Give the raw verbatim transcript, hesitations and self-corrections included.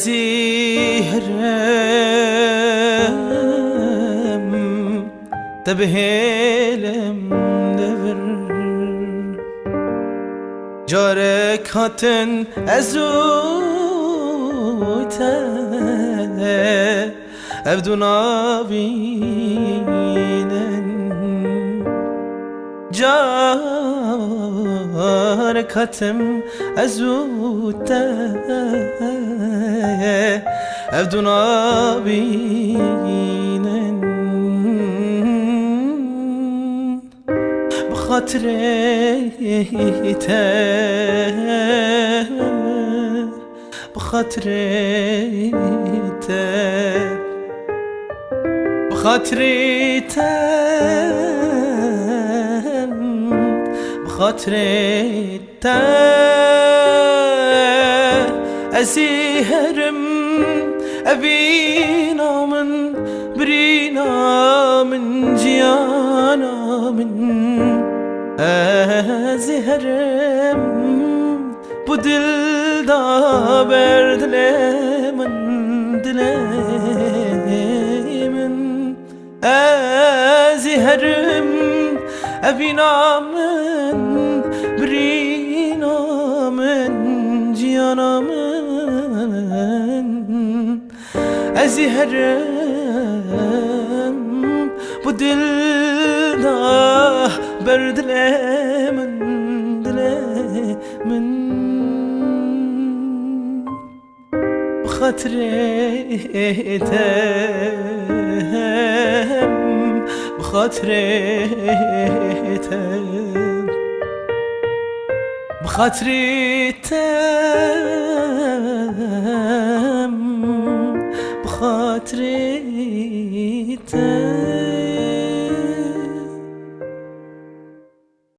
Zî herim te bihêlim devir. Carek hatin ez û te ev du nabînin. Carek hatim ez û te ev du nabînin. Bi xatirê te, bi xatirê te, bi xatirê te, bi xatirê te, ez ê herim, evîna min, birîna min, ciyana min. Ez ê herim, bu dil da ber dilê min, dilê min. Ez ê herim, evîna min, birîna min, ciyana min. Ez ê herim, bu dil da ber dilê min, dilê min. Bi xatirê te, bi xatirê te, bi xatirê te, bi xatirê te.